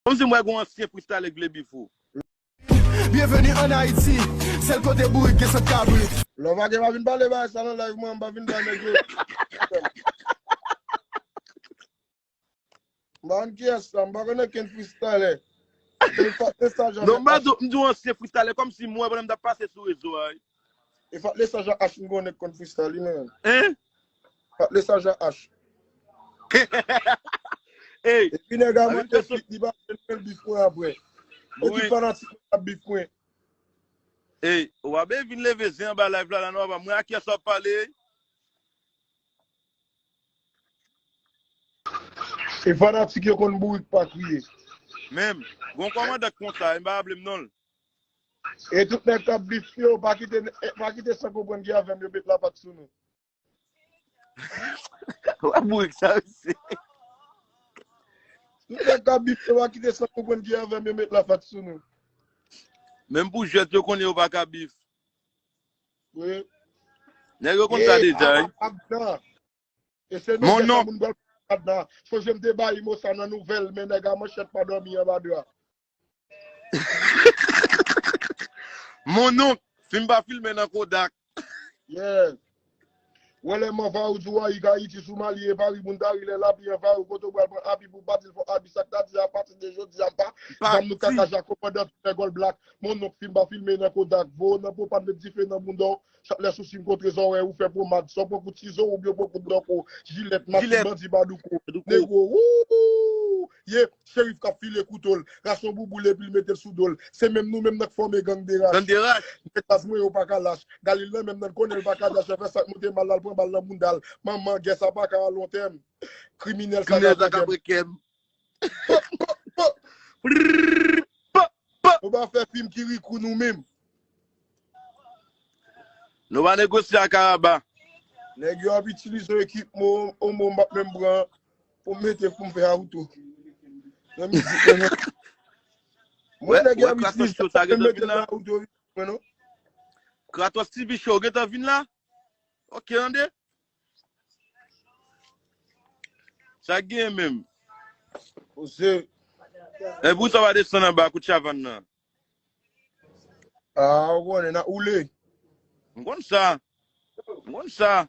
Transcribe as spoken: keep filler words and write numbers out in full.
Kòmsi m wè gon ansyen freestyler k vle beef ou. Byenveni ann Ayiti, sèl kote bourik gen sant kabrit. Lè w pa gen pa vin pale bagay sa nan live mwen, m pa vin bay nèg yo. M pa konn kiyès sa, m pa konn okenn freestyler. Non, m pa di w, m di w ansyen freestyler, kòmsi m wè pandan m t ap pase sou rezo a wi. E fat le saj a H m konnen k konn freestyle li menm. Hein? Fat le saj a H. Ey, Epi nèg a mande fit li pa jwenn mwen bif mwen apre. Ou ki Wi. Fanatik mwen ap bif mwen. Ey, ou pa bezwen vin leve zen anba live la, la non, papa. Mwen ak kiyès w ap pale? E fanatik yo konn bourik pa kriye. Menm, gon kòmandan k konsa, m pa vle m non l. E tout nèg k ap bif yo, pa kite, pa kite san konprann ki avè m yo met lapat sou nou. Wè bourik sa, mesye. Tout nèg k ap bif yo, pa kite san konprann ki avè m yo met lapat sou nou. Menm pou jwèt yo konnen yo pa ka bif. Wi. Nèg yo konn sa deja, wi. Abna. E se Mon nou non. Moun pral Abna. Sonje m te ba Imo sa nan nouvèl, men nèg a manchèt pa dòmi anba dra. Mon onk, si m pa filme nan Kodak. Yeah. Wè lè m anvayi w di w Ayiti sou Mali e Pari moun ta ri lè lapli anvayi w kote w pral pran abi pou pati l fò abi sa k ta di apati de jodi a m pa zam nou kaka ja komandan tout nèg all black mon nonk fi m pa filme nan Kodak vo nan po pa met dife nan bounda w chak lè sousi m kontre zòrèy ou fè pomad sa w pran kout sizo oubyen w pran kout dòko jilèt mati bandi badouko negro wouwou ye Cherif k ap file kouto l, rason bouboul epi l mete l sou do l. Se menm nou menm nan k fòme gang de rach. Gang de rach. Metaz mwen yo pa ka lach. Galil nan menm nan konnen l pa ka dach. Fè sa k moute mal la l pran bal nan bounda l. Manman gè sa pa ka a lontèm. Kriminèl sa Kriminèl ka sa ka pran kè m. pran kè m. Prrrr, pa, pa. Nou pa fè fim ki ri kou nou menm. Nou pa negosye ak Araba. Nèg yo ap itilize yon ekipman omo m ap menm pran pou m mete pou m fè auto. Nan mizik mwen non. Wè, Mwen nèg yo wè ap Kratos itilize Show sa pou m gentan mete vin nan la. Auto mwen non. Kratos T V Show gentan vin la. Ok, tande. Sa gen menm. Ose. E pou sa va desann anba kout chavann nan. Ah, ou konnen n ap woule. M konn sa. M konn sa.